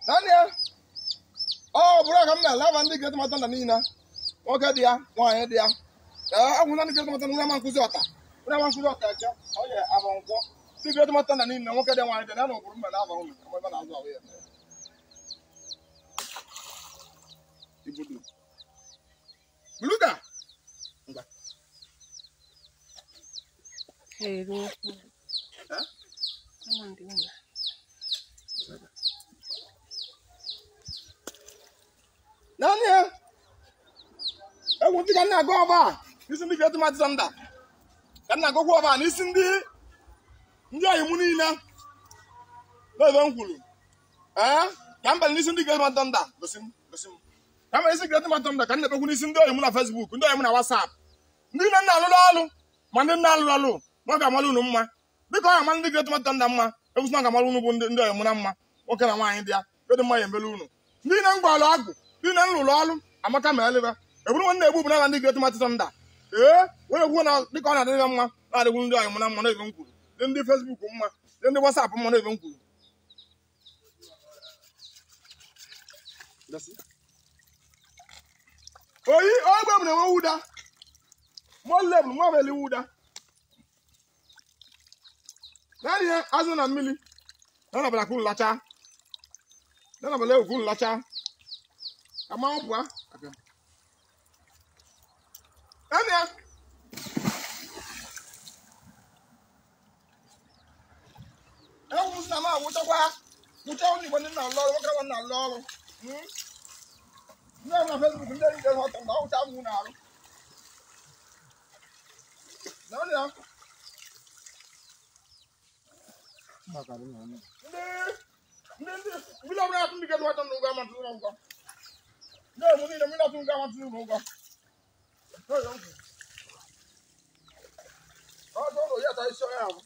Naanị ya ọ bụrụ ka m na-alaba ndị Great Mata na niile nwoke dị ya nwaanyị dị ya ee agwụna ndị Great Mata na ama nkụzi ọta onye ama nkụzi ọta eche ọ ya aba nkwọ ndị Great Mata na niile nwoke dị nwaanyị dị ya na ụbụrụ mma na-aba ụlọ ama ebe na-azụ ahụ ya ibudu buluga ngwa. Eh? Naanị ya egwu ndị ka nna agụ ọba n'isi ndị Great Mata nda ka nna agụkwa ọba n'isi ndị oyi mụ niile n'ebe m kwuru ee ka m bere n'isi ndị Great Mata nda gosi m gosi m ka m bere n'isi Great Mata nda ka m na-ekpekwu n'isi ndị oyi mụ na Facebook ndị oyi mụ na WhatsApp ndị nne nna alụrụ ọrụ ma ndị nna alụrụ ọrụ ma ọ ga-amalụ unu mma dịka ọ ga-amalụ ndị Great Mata nda mma egwusi na ọ ga-amalụ unu bụ ndị oyi mụ na mma nwoke na nwaanyị dị ya dị mma ya emelu unu ndị nne m gwalụ agụ ndị nne m lụrụ ọrụ amaka ma elebe eburu nwanne egbu bụ na ndị Great Mata nda ee were egwu na dịka ọ na-adịghị mma na-adịgwu ndị ọyị mụ na mma na ebe m kwuru dị ndị Facebook mma dị ndị WhatsApp mma na ebe m kwuru oyi ogbe bụ na-enwe wuda mọlebụ nwa bụ wuda naanị ihe azụ na mmiri na nabala kwuru lacha na nabala egwu kwuru lacha ka mmanwụ pụọ naanị ya egwu m sị na m agwụchakwa gwụcha ụlọ Igbo ndị na-alụ ọrụ nwoke nwa na-alụ ọrụ ndị na Facebook ndị ndị ọtọ na ọgwụcha m na-arụ naanị ya ndị mmiri ọbụla atụ ndị Great Mata na ụgwọ amatụ ụlọ ụgwọ ndị emu niile mmiri atụ ụgwọ amatụ ụlọ ụgwọ ọzọ ụlọ ya ta isi ọya ahụ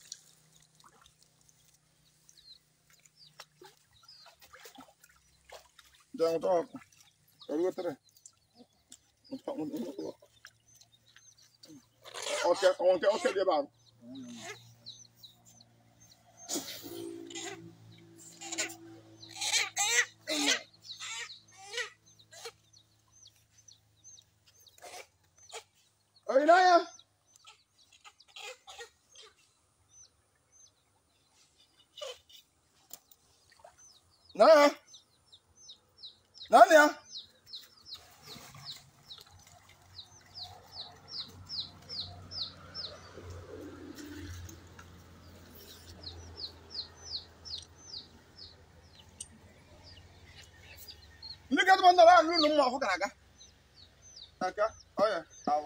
Okay, okay, dị ebe ahụ. Oyi n'anya. N'anya. N'anya. Ndị Great Mata na-alụ ụlọ mma ọkụ gara aga. Aka, ọya, ahụ.